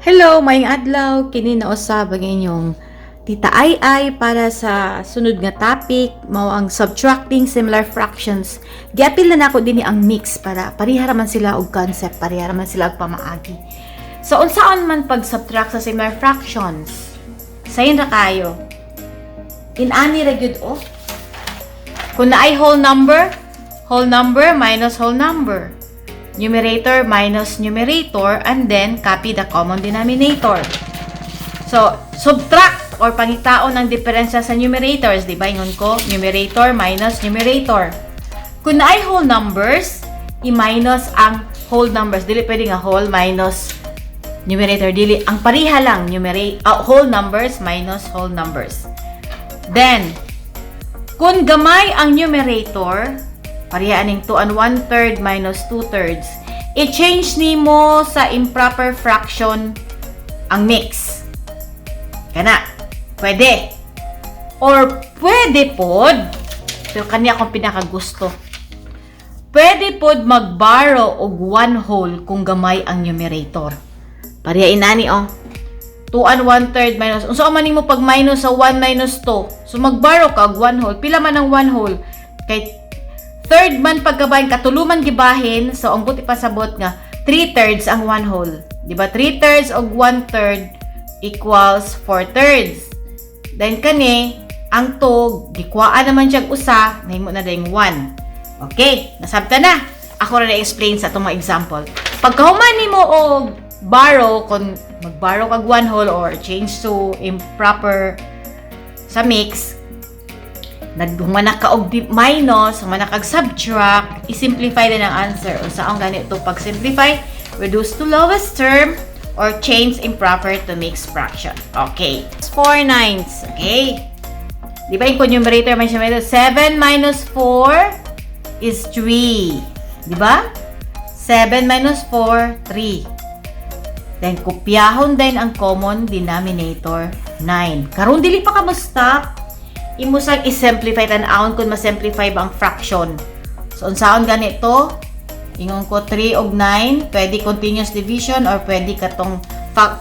Hello, maayong adlaw. Kini na usab ang inyong Tita Ai Ai para sa sunod nga topic, mao ang subtracting similar fractions. Giapil na nako dinhi ang mix para pareha ra man sila og concept, pareha ra man sila og pamaagi. So unsaon man pag-subtract sa similar fractions? Sayon ra kayo. Inani ra gyud, oh. Kung naay whole number minus whole number. Numerator minus numerator, and then copy the common denominator. So, subtract or pangitaon ang diferensya sa numerators, di ba? Ingon ko, numerator minus numerator. Kung naay whole numbers, i-minus ang whole numbers. Dili pwede nga whole minus numerator. Dili, ang pareha lang, whole numbers minus whole numbers. Then, kung gamay ang numerator, pareha aning 2 and 1/3 minus 2/3, i-change nimo sa improper fraction ang mix. Kana, pwede. Or pwede pod, pero kani akong pinakagusto. Pwede pod mag-borrow og one whole kung gamay ang numerator. Pareha inani, oh. 2 and 1/3 minus. Unsa man nimo pag minus sa 1 minus 2? So mag-borrow ka og 1 whole. Pila man ang 1 whole? Kay third man pagkabahin, katulo man gibahin, so ang buot ipasabot nga 3/3 ang 1 whole. Di ba? 3/3 og 1/3 equals 4/3. Then kani, ang 2, gikuhaan naman siya usa, nahimo na dayong 1. Okay, nasabta na. Ako ra na-explain sa atong mga example. Pagkahuman nimo og borrow, kung mag-borrow kag one whole or change to improper sa mix, naghuman na ka og minus, human na kag subtract, i-simplify din ang answer. Unsaon gani to pag-simplify? Reduce to lowest term or change improper to mixed fraction. Okay. 4/9. Okay. Di ba yung numerator may siya? 7 minus 4 is 3. Di ba? 7 minus 4, 3. Then, kopyahon din ang common denominator, 9. Karon dili pa ka mo stop. Imo sang i-simplify, tan-awon kung ma-simplify ba ang fraction. So, unsaon gani to? Ingon ko 3 og 9, pwede continuous division or pwede katong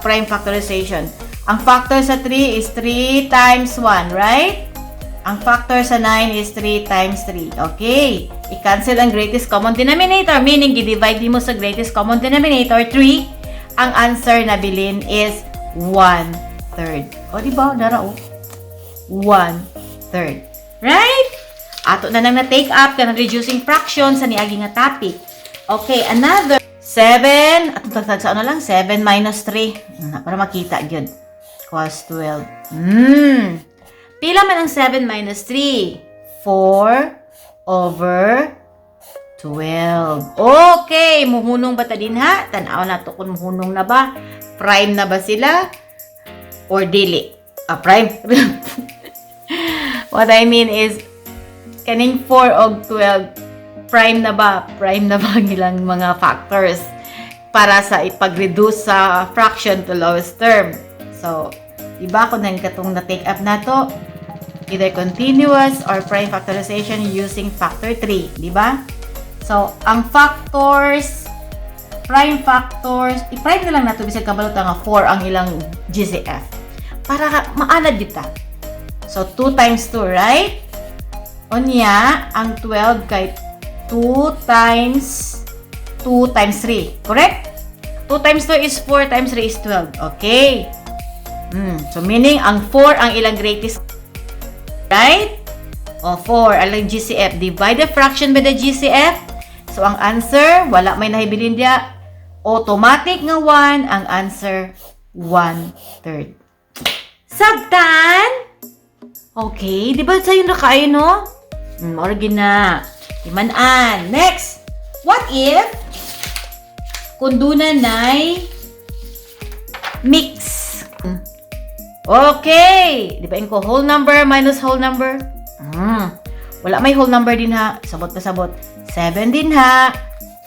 prime factorization. Ang factor sa 3 is 3 times 1, right? Ang factor sa 9 is 3 times 3. Okay. I-cancel ang greatest common denominator, meaning i-divide mo sa greatest common denominator, 3. Ang answer na bilin is 1/3. O, di ba? Dara, o. 1/3. Right? Ato na nang na-take up kanang reducing fraction sa niagi nga topic. Okay, another. 7, atong tagtag sa ano lang, 7 minus 3. Para makita gyud. Equals 12. Pila man ang 7 minus 3? 4 over 12. Okay, muhunong ba ta din ha? Tanaw na to kung muhunong na ba. Prime na ba sila? Or dili? Ah, prime. What I mean is, kaning 4 og 12, prime na ba? Prime na ba ang ilang mga factors para sa ipag-reduce sa fraction to lowest term? So, iba ko nang katong na-take up na to, either continuous or prime factorization using factor 3, di ba? So, ang factors, prime factors, i-prime na lang nato bisag kabalo ta nga 4 ang ilang GCF. Para maanad dita. So, 2 times 2, right? Unya, ang 12 kay 2 times 2 times 3. Correct? 2 times 2 is 4 times 3 is 12. Okay. So, meaning, ang 4 ang ilang greatest. Right? O, 4, ang GCF. Divide the fraction by the GCF. So, ang answer, wala may nahibilin diya. Automatic nga 1, ang answer, 1/3. Sabtan? Okay, di ba sayon na kayo, no? Orgi na. Timan-an. Next, what if kung duna nay mix? Okay. Di ba ko whole number minus whole number? Wala may whole number din ha. Sabot na sabot. 7 din ha.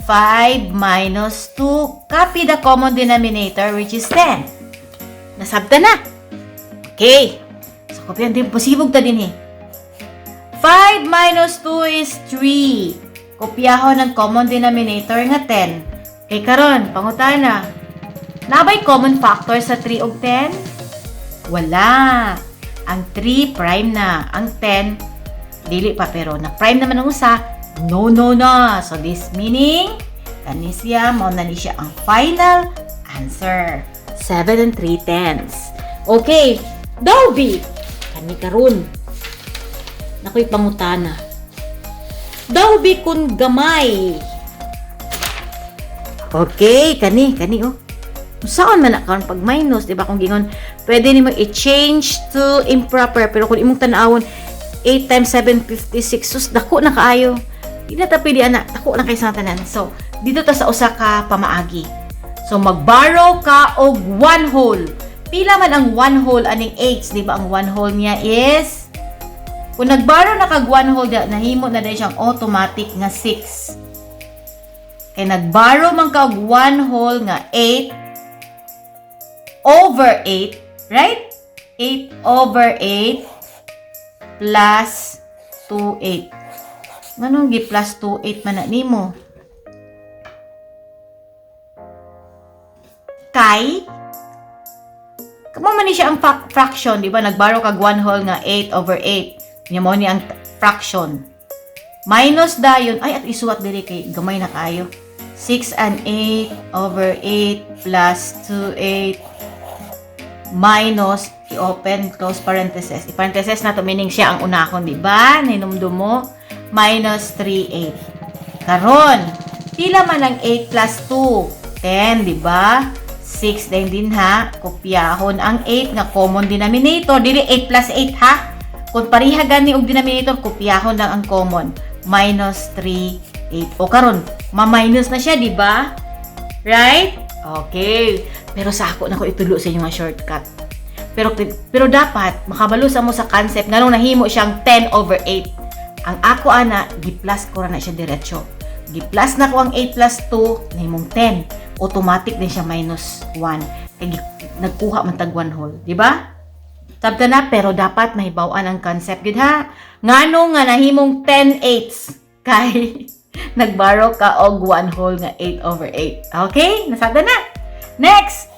5 minus 2. Copy the common denominator, which is 10. Nasabta na. Okay. So, kopyan din. Pasibog ta din eh. 5 minus 2 is 3. Kopyahon ang common denominator nga 10. Kay karon, pangutana. Naa bay common factor sa 3 ug 10? Wala. Ang 3 prime na. Ang 10 dili pa, pero na prime naman ang usa. No, no na. So this meaning, kani siya, mao na ni siya ang final answer. 7 and 3 tenths. Okay. Daw bi. Kani karon. Nakoy pangutana. Daw bi kun gamay. Okay, kani, kani oh. Saan man na karon pag minus, di ba, kung gingon, pwede nimo i-change to improper, pero kung imong tan-awon, 8 times 7, 56, sus, dako na kaayo. Di na ta pwede ana, dako na kay sa tanan. So, dito ta sa usa ka pamaagi. So, mag-borrow ka og one whole. Pila man ang one whole aning 8, di ba? Ang one whole niya is, kung nag-borrow na kag one whole, nahimo na din siyang automatic nga 6. Kay nag-borrow man ka og one whole nga 8 over 8, right? 8 over 8 plus 2, 8. Nganong gi plus 2, 8 man na nimo? Kay kamo man ni siya ang fraction, di ba? Nag-borrow kag one whole nga 8 over 8. Nya mo ni ang fraction. Minus dayon, ay, at isuwat diri kay gamay na kayo. 6 and 8 over 8 plus 2, 8 minus, i-open, close parenthesis. I-parenthesis na to, meaning siya ang unakon, di ba? Ninumdum mo. Minus 3, 8. Karon, pila man ang 8 plus 2? 10, di ba? 6 din din ha. Kopyahon ang 8 nga common denominator. Dili 8 plus 8 ha. Kung pareha gani og denominator, kopyahon lang ang common. Minus 3, 8. O karon, ma-minus na siya, di ba? Right? Okay. Pero sa ako na ko itulo sa inyo nga shortcut. Pero pero dapat makabalo sa mo sa concept nganong nahimo siyang 10 over 8. Ang ako ana, gi-plus ko ra na siya diretso. Gi-plus na ko ang 8 plus 2, nahimong 10. Automatic din siya minus 1. Kay nagkuha man tag 1 whole, di ba? Sabta na, pero dapat mahibaw-an ang concept gid ha. Ngano nga nahimong 10 eighths? Kay nag-borrow ka og 1 whole nga 8 over 8. Okay? Nasabta na. Next,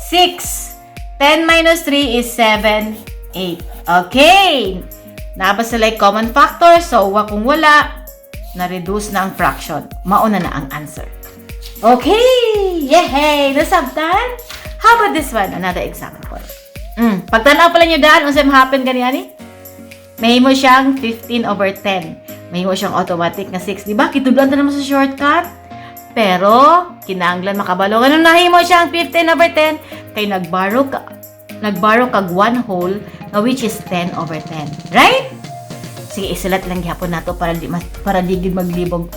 6. 10 minus 3 is 7, 8. Okay. Naa ba sila common factor? So, wa kung wala, na-reduce na ang fraction. Mauna na ang answer. Okay! Yehey! Nasabtan? How about this one? Another example. Pagtanaw pala nyo daan, unsa happen gani ani? Mahimo siyang 15 over 10. Mahimo siyang automatic nga 6. Di ba? Kitudloan ta naman sa shortcut. Pero, kinahanglan makabalo. Ganun nahimo siyang 15 over 10? Kay nag-borrow kag one whole nga which is 10 over 10. Right? Sige, isulat lang gihapon nato para di gid maglibog.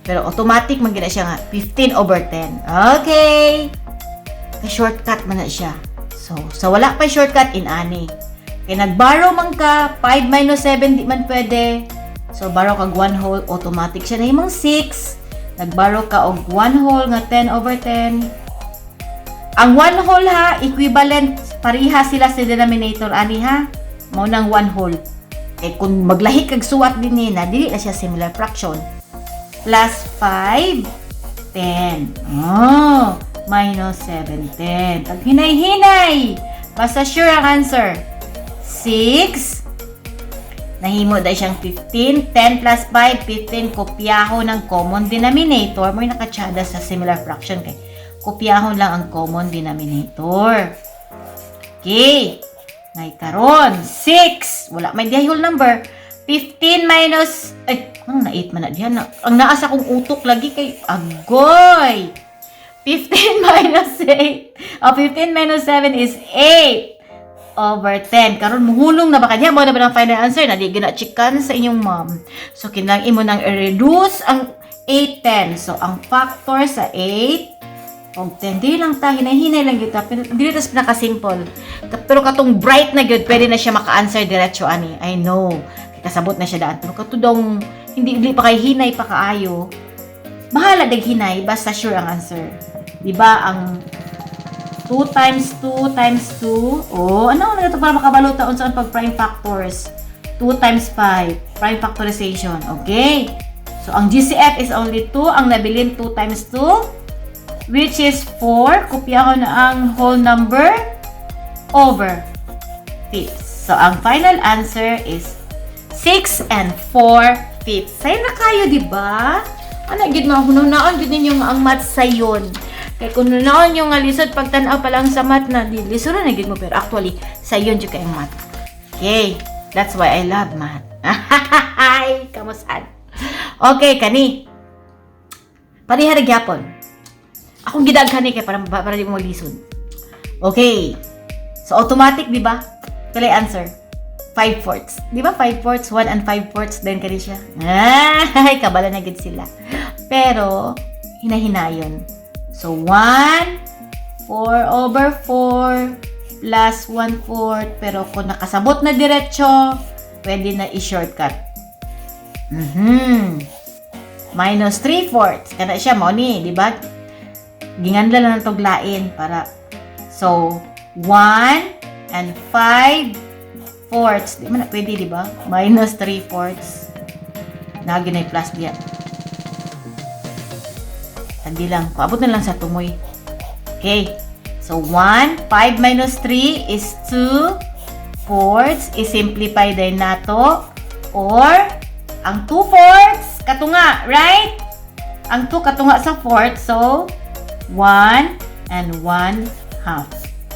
Pero automatic man gid na siya nga 15 over 10. Okay. Kay shortcut man na siya. So, sa wala pa shortcut inani. Kay nag-borrow man ka, 5 minus 7 di man pwede. So, borrow kag 1 whole, automatic siya na imong 6. Nag-borrow ka og 1 whole nga 10 over 10. Ang 1 whole ha, equivalent, pareha sila sa denominator ani ha. Mao nang 1 whole. Kay kung maglahi kag suwat din ni na, dili na siya similar fraction. Plus 5, 10. Oh, minus 7, 10. Pag hinay-hinay, basta sure ang answer. 6, nahimo dahil siyang 15. 10 plus 5, 15. Kopyahon ng common denominator. May nakatsada sa similar fraction kay kopyahon lang ang common denominator. Okay. Nay karon 6. Wala may dihay whole number. 15 minus, ay, ang na 8 man na diyan. Ang naa sa akong utok lagi kay agoy. 15 minus 8. Oh, 15 minus 7 is 8 over 10. Karon muhunong na ba kanya? Mo na ba ang final answer? Na di gina chikan sa inyong mom. So kinahanglan imo nang i-reduce ang 8 10. So ang factor sa 8 og 10, dili lang ta hinay-hinay lang gyud ta. Pero dili tas pinaka-simple. Pero katong bright na gyud, pwede na siya maka-answer diretso ani. I know. Kay kasabot na siya daan. Pero katong hindi hindi pa kay hinay pa kaayo. Bahala dag hinay basta sure ang answer. Di ba ang 2 times 2 times 2? Oh, ano na ito para makabalo ta unsa ang pag prime factors? 2 times 5, prime factorization. Okay. So ang GCF is only 2, ang nabilin 2 times 2. Which is 4. Kopya ko na ang whole number over fifths. So, ang final answer is 6 and 4 fifths. Sayon na kaayo, di ba? Ano, gid mo, hunahunaon gid ninyo nga ang math sayon. Kay kung hunaon yung nga lisod pagtan-aw pa lang sa math na, di lisod na gid mo. Pero actually, sayon jud kay ang math. Okay. That's why I love math. Ay, kamusan. Okay, kani. Pareha ra gyapon. Akong gidaghan ni kay para di mo lisod. Okay. So, automatic, di ba? Pila answer? 5 fourths. Di ba 5 fourths? 1 and 5 fourths din kani siya. Ay, kabalo na gid sila. Pero, hinahinayon. So, 1, 4 over 4, plus 1 fourth. Pero kung nakasabot na diretso, pwede na i-shortcut. Minus 3 fourths. Kana siya, mo ni, di ba? Ginganla lang ng tuglain para, so, 1 and 5 fourths. Di man na pwede, di ba? Minus 3 fourths. Nagi na plus diya. Hindi lang. Paabot na lang sa tumoy. Okay. So, 1, 5 minus 3 is 2 fourths. I-simplify din nato. Or, ang 2 fourths, katunga, right? Ang 2 katunga sa fourth. So, 1 and 1 half.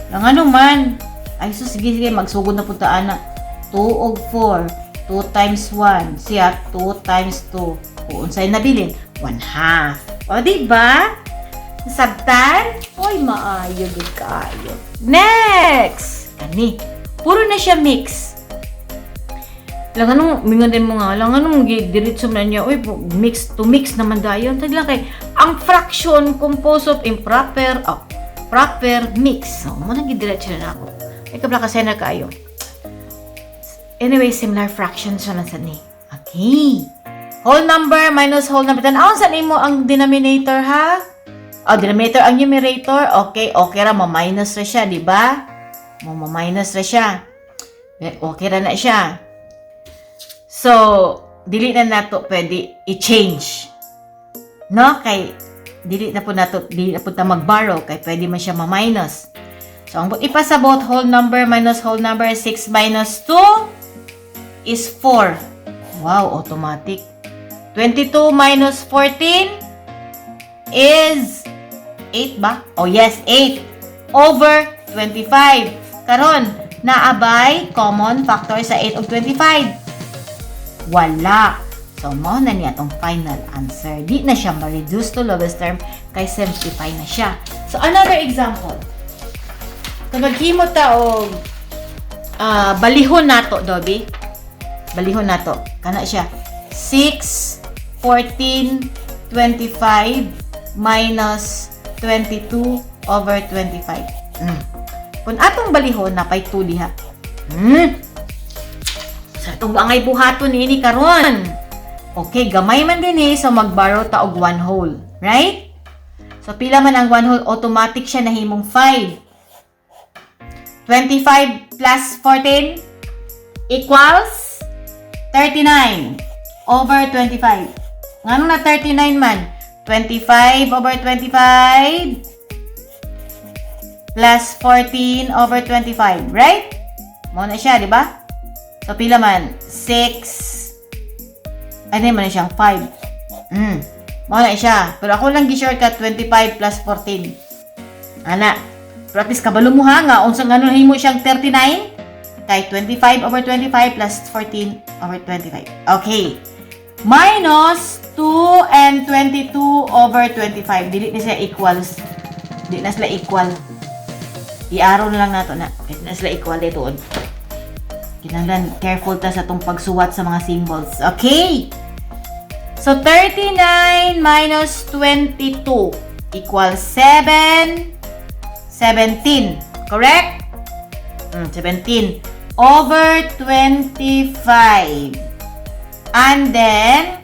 Lang ano man? Ay, so sige, sige, magsugod na punta ana. 2 og 4. 2 times 1. Siya, 2 times 2. Kung unsay nabilin, 1 half. O, di ba? Nasabtan? Oy, maayo gud kaayo. Next! Kani. Puro na siya mix. Lang anong, mingon din mo nga, lang anong diretso na niya, uy, mix to mix naman dayon. Tag lang kay, ang fraction composed of improper, oh, proper mix. So, mo nang gidiretso na ako. Ay, kabla kasi na kaayo. Anyway, similar fractions naman sa ni. Okay. Whole number minus whole number. Tan-awon sa nimo ang denominator, ha? Oh, denominator ang numerator. Okay ra, ma-minus ra siya, di ba? Mo-minus ra siya. Eh, okay ra na siya. So, dili na nato pwede i-change. No? Kay dili na po nato, dili na po ta mag-borrow kay pwede man siya ma-minus. So, ang ipasabot, whole number minus whole number, 6 minus 2 is 4. Wow, automatic. 22 minus 14 is 8 ba? Oh yes, 8 over 25. Karon, naabay common factor sa 8 ug 25? Wala. So, mao na niya atong final answer. Di na siya ma-reduce to lowest term kay simplify na siya. So, another example. Kung maghimo ta og balihon nato, Dobby. Balihon nato. Kana siya. 6, 14, 25 minus 22 over 25. Kung atong balihon, napay 2 diha. Sa itong angay buhaton ini karon. Okay, gamay man din eh, so mag-borrow ta og 1 whole. Right? So, pila man ang 1 whole, automatic siya nahimong 5. 25 plus 14 equals 39 over 25. Ngano na 39 man? 25 over 25 plus 14 over 25, right? Mo na siya, di ba? So, pila man? 6. Ay, di man na siyang 5. Mo na siya. Pero ako lang gi-shortcut 25 plus 14. Ana. Pero at least kabalo mo ha nga unsa ngano himo siyang 39 kay 25 over 25 plus 14 over 25. Okay. Minus 2 and 22 over 25. Dili na siya equals. Dili na sila equal. I-arrow na lang nato na. Dili na sila equal dito. Kinahanglan careful ta sa tong pagsuwat sa mga symbols. Okay. So 39 minus 22 equals 7 17. Correct? 17 over 25. And then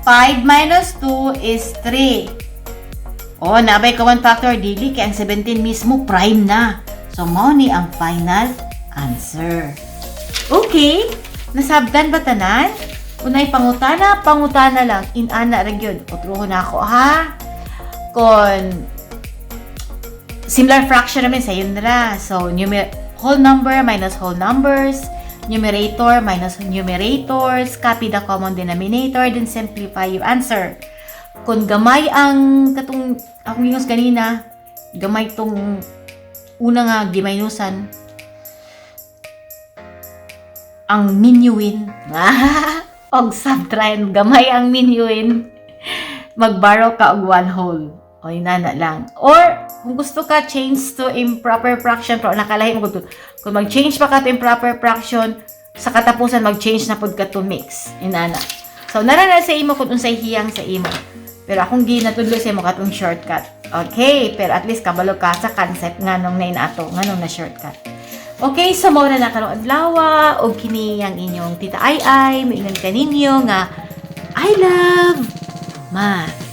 5 minus 2 is 3. Oh, nabay common factor dili kay ang 17 mismo prime na. So mao ni ang final answer. Okay, nasabtan ba tanan? Unay pangutana, pangutana lang. Inana ra gyud. Otruhon na ako ha. Kon Similar fraction naman sa yun ra. So, whole number minus whole numbers, numerator minus numerators, copy the common denominator, then simplify your answer. Kung gamay ang katong akong gingos ganina, gamay tong una nga giminusan, ang minuin, og subtract, gamay ang minuin, mag-borrow ka og one whole. O, inana lang. Or, kung gusto ka, change to improper fraction, pero nakalahi mo gud. Kung mag-change pa ka to improper fraction, sa katapusan mag-change na pud ka to mix. Inana. So, nara na sa imo kung unsay hiyang sa imo. Pero akong ginatudlo sa imo katong shortcut. Okay, pero at least kabalo ka sa concept nganong na inato, nganong na shortcut. Okay, so mao na na karong adlaw og kini ang inyong Tita Ai Ai, moingon kaninyo nga I love math.